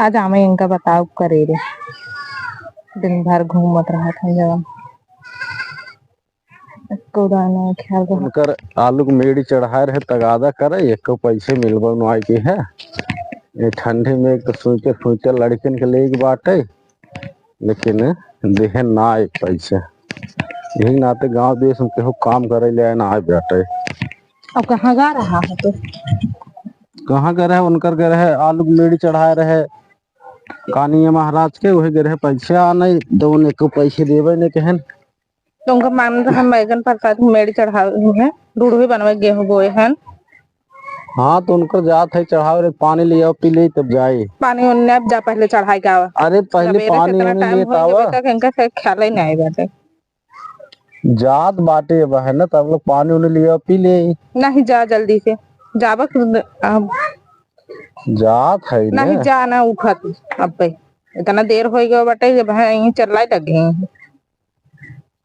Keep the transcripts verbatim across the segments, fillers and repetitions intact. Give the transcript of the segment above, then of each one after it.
आज आमे इनका बताओ करे रे, दिन भर घूमत रहत हैं जवन। एको दाना ख्याल रहा। उनकर आलू के मेड़ी चढ़ाए रहे, तगादा करे, एको पैसे मिलबो नाई के है। ये ठंडी में एक तो सुइटर फुइटर लड़कन के लेके बाटे, लेकिन देहे ना एक पैसा। यही नाते गांव देश में केहू काम करे ले ना आए बाटे। अब कहाँ गा रहा है तो? कहाँ गा रहे? उनकर गा रहे, आलू के मेड़ी चढ़ाए रहे कानिया महाराज के, वही गा रहे पैसा आने, तो उन्हें को पैसे देवे ने कहन। तो उनका मान रहा, हम बैगन प्रसाद के मेड़ी चढ़ावे हुए हैं, डूढ़वी बनवे, गेहूं बोए हैं। हाँ, तो उनकर जात है चढ़ावे रे, पानी ले आओ, पी ले, तब जाई। पानी ओन्ने अब जा, पहले चढ़ाई के आवा। अरे, पहले सबेरे से पानी इतना ओनी टाइम लेत हो आवा। गया, तक इनका से ख्याल ही नहीं आई बाटे। जात बाटे अब है ना, तब लोग पानी ओनी ले आओ, पी ले। नहीं, जा जल्दी से, जाबक अब। जात है ना। नहीं, जा ना, उठत अब पे। इतना देर हो गया बाटे, जब है यहीं चल्लाई लग गए हैं।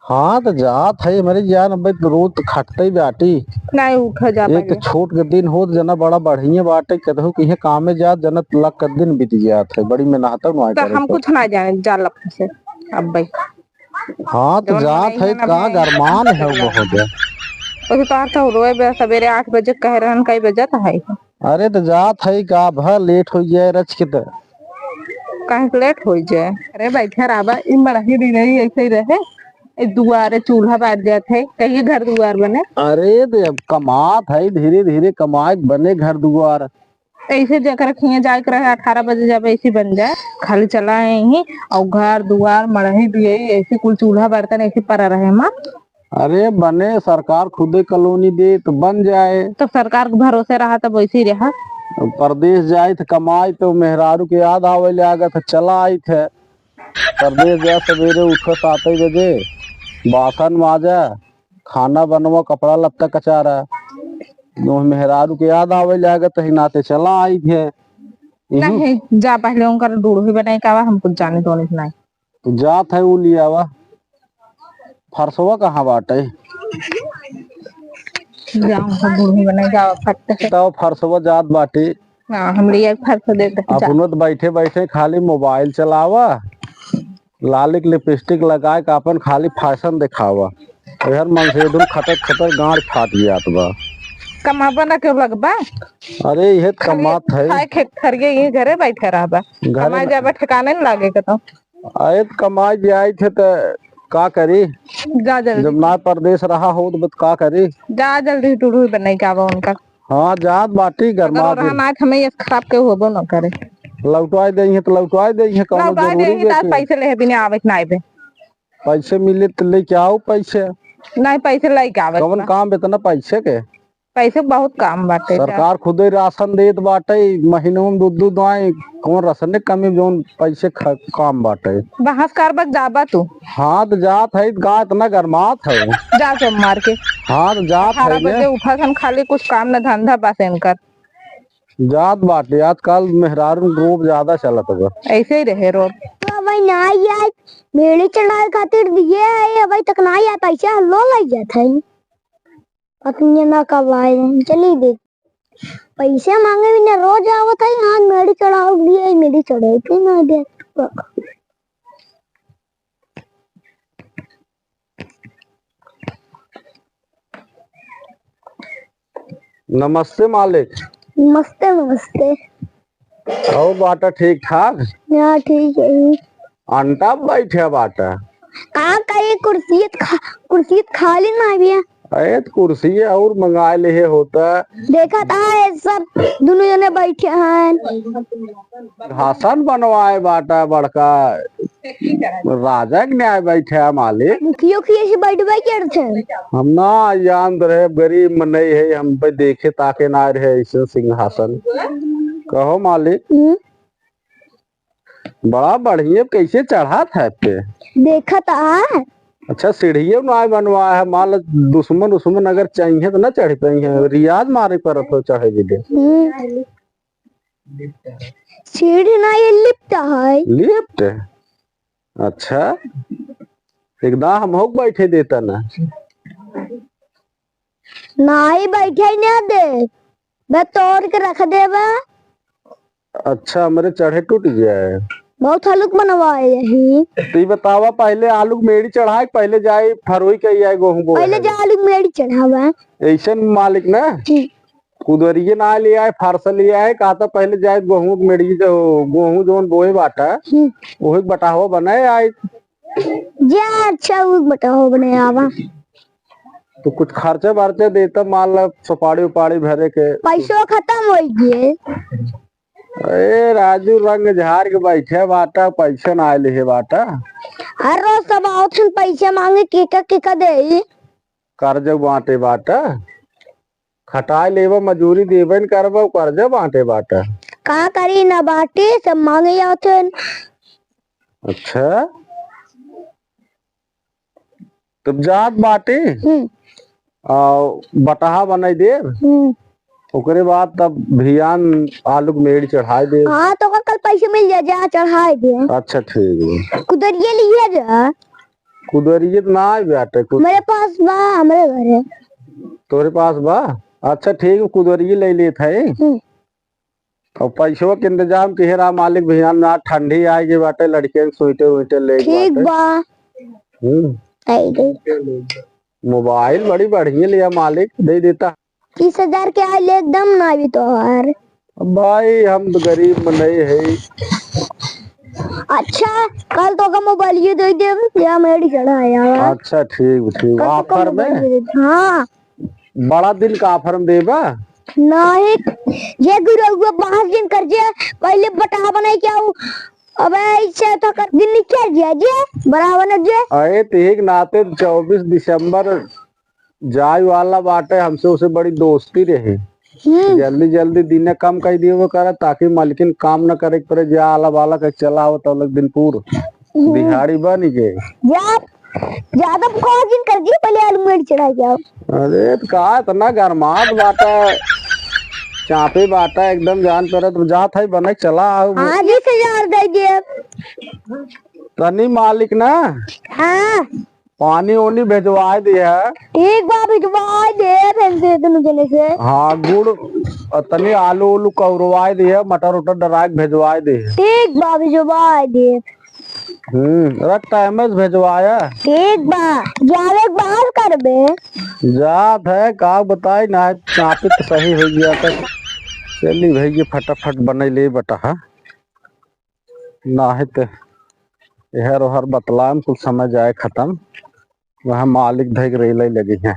हाँ, तो जात है, मेरी जान, अब रोज तो खटते ही बाटी। नहीं, उठा जा एक तो पहले। छोट के दिन होत, जना बड़ा बढ़िया बाटे, कतहु कहीं कामे जात, जना लक के दिन बीत जात है, बड़ी मेहनत है, तो हम कुछ ना जाने, जा लक से, अब भाई। हाँ, तो जौन जात है, का गरमान है वो हो गया। वैसे तो आता हूँ, रोए बे, सवेरे आठ बजे कह रहन, कई बजे तो है। अरे, तो जात है का, भर लेट हो जाए रच के तो। काहे के लेट हो जाए? अरे, बैठे रहबा, ई मड़ही दी रही, ऐसे ही रहे। ए दुआरे चूल्हा बार जात है, कहिए घर दुआर बने। अरे, तो अब कमात है, धीरे धीरे कमाए के बने घर दुआर। ऐसे जेकर खिए जाए के रहे, अठारह बजे जब ऐसे बन जाए, खाली चला आई और घर दुआर मड़ही दिए, ऐसे कुल चूल्हा बर्तन ऐसे पड़ा रहे माँ। अरे बने, सरकार खुदे कॉलोनी दे तो बन जाए। तब सरकार के भरोसे रहा तब वैसे ही रहा। परदेश जाइत कमाइत मेहरारू के याद आवे लागत है, चला आइत है। परदेश जा, सवेरे उठो सात बजे, बासन माजा, खाना बनवा, कपड़ा लत्ता कचारा। मेहरारू के याद आवे लागत है, नाते चला आइत है। इहू नहीं, जा पहले उनकर डूढ़ो ही बनाई का बा, हम कुछ जाने तो नहीं। तो जात है उ लियावा। फरसवा कहाँ बाटे? जाओ, हम बूढ़ी बने जाओ, फट से। तो फरसवा जात बाटे। हाँ, हम लिया फरस दे दे, जा। अपनो तो बैठे बैठे खाली मोबाइल चलावा, लाली के लिपस्टिक लगाए के अपन खाली फैशन दिखावा। यार मन से एकदम खतर खतर गांड फाट जात बा। कमाबा ना क्यों लगबा? अरे, इहे तो खाली कमात है। खाए खे-, खरिए ये घरे बैठे रहबा। घरे कमाए में जाबा, ठिकाने न लागे के तो। अरे, तो कमाए जाइत है तो का करी? जा जल्दी। जब ना परदेश रहा हो तो बत का करी? जा जल्दी, टुरु बनाई के आवा उनका। हाँ, जात बाटी अगर गरमा वो रहा दिन। ना, तो हमें ये खराब के होबो न करे। लौटवाए देइहे तो लौटवाए देइहे, कौनो लौटवाए जरूरी देइहे बे तो के? पैसे लेहे बिना आवे के ना आवे। पैसे मिले तो लेके आओ पैसे। नहीं, पैसे लेके आवे के कौन बा। काम इतना पैसे के? पैसे बहुत काम बाटे। सरकार खुदे राशन देत बाटे, महीनों में दू दू दाएं, कौन राशन के कमी, जौन पैसे ख-, काम बाटे। बहस करबक जाबा तू। हाँ, तो जात है, गाय इतना गरमात है। जा सब मार के। हाँ, तो जात अठारह है बजे ये। उठा सन, खाली कुछ काम न धंधा बस इनकर। जात बाटे, आजकल मेहरारू रोब ज्यादा चलत बा। ऐसे ही रहे रोब। तो भाई ना आई आज, मेले चढ़ाए खातिर दिए है, अभी तक ना आई, पैसा लो लग जात है। पत्नी ना कब आए, चली देख। पैसे मांगे बिना रोज आवत है, आज मेड़ी चढ़ाओ दिए, मेड़ी चढ़ाई के ना दे। नमस्ते मालिक। नमस्ते, नमस्ते। और बाटा ठीक ठाक? हाँ, ठीक है। अंटा बैठे बाटा। का करी, कुर्सी त खा-, कुर्सी त खाली ना भैया। अरे, त कुर्सी और मंगाए लेहे होता। देखा था, ये सब दोनों जने बैठे हैं। सिंहासन बनवाए बाटा बड़का। राजा के न्याय बैठे है मालिक। मुखिया उखिया से बैठबे करते हैं। हम ना जानत रहे, गरीब मनई है, हम पे देखे ताके ना रहे ऐसे सिंहासन। कहो मालिक। हम्म। बड़ा बढ़िया, कैसे चढ़ा था पे? देखा था। अच्छा, सीढ़ियों ना बनवा है, मान लो दुश्मन उश्मन अगर चाहिए तो ना चढ़ पाई है, रियाज मारे पड़त हो चढ़े के लिए। हम्म। सीढ़ी ना, ये लिफ्ट है। लिफ्ट? अच्छा, एकदम हम हो बैठे देता ना। नाही बैठे ही ना दे, बस तोड़ के रख देबा। अच्छा, हमरे चढ़े टूट गया है। बहुत हलुक बनवाए यही। तो ई बतावा, पहले आलू के मेड़ी चढ़ाए, पहले जाए फरुई के आए गोहूं बोए पहले है? जाए आलू के मेड़ी चढ़ावा। ऐसन मालिक ना? हम्म। कुदरिये ना ले आए, फारसा ले आए, कहा था पहले जाए गोहूं के मेड़ी, जो गोहूं जौन बोए बाटा, हम्म। वही बटाहो बनाए आए। जे अच्छा उ बटाहो बनाए आवा। तो कुछ खर्चा बर्चा देता, मान ला सुपारी उपारी भरे के। पैसो खत्म हो गए। ए राजू, रंग झार के बैठे बाटा, पैसे ना आए लिहे बाटा। हर रोज सब आवत हन पैसे मांगे, केका केका देई? कर्ज बांटे बाटा, खटाए लेबा, मजूरी देबे न करबा, कर्ज बांटे बाटा। का करी ना बाटे, सब मांगे आवत हन। अच्छा, तब जात बाटे। हम्म। आ, बटहा बनाई देब। हम्म। ओकरे बाद तब भियान आलू के मेड़ चढ़ाई देब। हाँ, तो ओकर कल पैसे मिल जाए, जा चढ़ाई दे। अच्छा, ठीक बा। कुदरिये लिए जा। कुदरिये तो ना आए बाटे, कुद- मेरे पास बा, हमरे घरे। तोरे पास बा? अच्छा, ठीक बा, कुदरिये ले लेत है। हम्म। और पैसवा के इंतजाम किहे रहा मालिक, भियान ना ठंडी आए गई बाटे, लड़कियन के स्वेटर वेटर ले ठीक बाटे। बा। हम्म। आई गई। मोबाइल बड़ी बढ़िया लिया मालिक, दे देता। तीस हजार के आइल एकदम ना भी तोहार। अब भाई, हम तो गरीब मनई है। अच्छा, कल तो का मोबाइल ये दे देब, या मेरी चढ़ा आया। अच्छा, ठीक, ठीक। कल तो का ऑफर में? मोबाइल दे देब। हाँ। बड़ा दिन का ऑफर में देबा? नहीं, जे गुरु हुआ पाँच दिन कर जे, पहले बटा बनाई क्या हो? अबे, इसे तो कर दिन निकल गया जे, बराबर न जे। अरे, तो एक नाते चउबीस दिसंबर जाए वाला बाटे, हमसे उसे बड़ी दोस्ती रहे। हम्म। जल्दी जल्दी दिने कम कर दिए वो करा, ताकि मालकिन काम न करे के पड़े, जा आला वाला के चला आवत अलग दिन पूर हम्म। दिहाड़ी बन के। जा, ज्यादा कौन दिन कर दिए, पहले आलू मेड़ चढ़ा के आओ। अरे, तो का इतना गरमात बाटा, चापे बाटा, एकदम जान पर तो जात है बने, चला आओ। हाँ जी, से यार दे दिए। तनी मालिक ना। हाँ। पानी ओनी भेजवाए दिया। ठीक बा, भेजवाए देब, हम से दोनों जने से। हाँ, गुड़, अ, तनी आलू उलू कौरवाए दिया, मटर उटर डराए के भेजवाए दिया। ठीक बा, भेजवाए देब। हम्म, रख टाइम से भेजवाया। ठीक बा, जावे के बाहर करबे। जात है, का बताई ना, चापी तो सही हो गया था। चली भैया, फटाफट बने ले बटा, हाँ। नाहीं त एहर ओहर बतलाम कुल समय जाए खतम। वहाँ मालिक धइक रेलइ लगिहैं।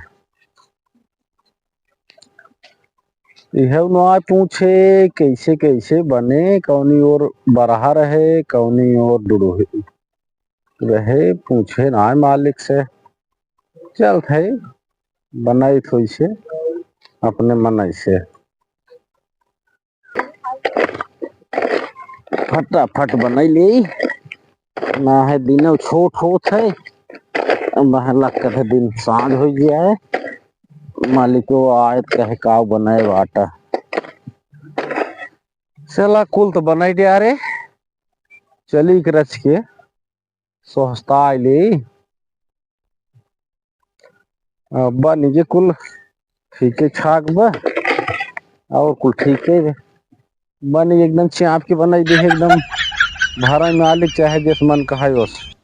इहउ नाहीं पूछे कइसे कइसे बने, कउनी ओर बरहा रहे, कउनी ओर डुडुही रहे, पूछे नाहीं मालिक से। चलत है, बनइत होइसे अपने मनई से। फटाफट बनाई ले, नाहीं दिनउ छोट होत है, अब वहाँ लगत है दिन साँझ होइ गया है। मालिको आयत कहे काव बनाए बाटा। चला कुल तो बनाई दिया रे, चली के रच के सोहस्ता आइली। अब बनी गे कुल ठीके ठाक बा, और कुल ठीके बा। बनी एकदम चाप के बनाई दे, एकदम भरा में आलू चाहे जस मन कहाई बस।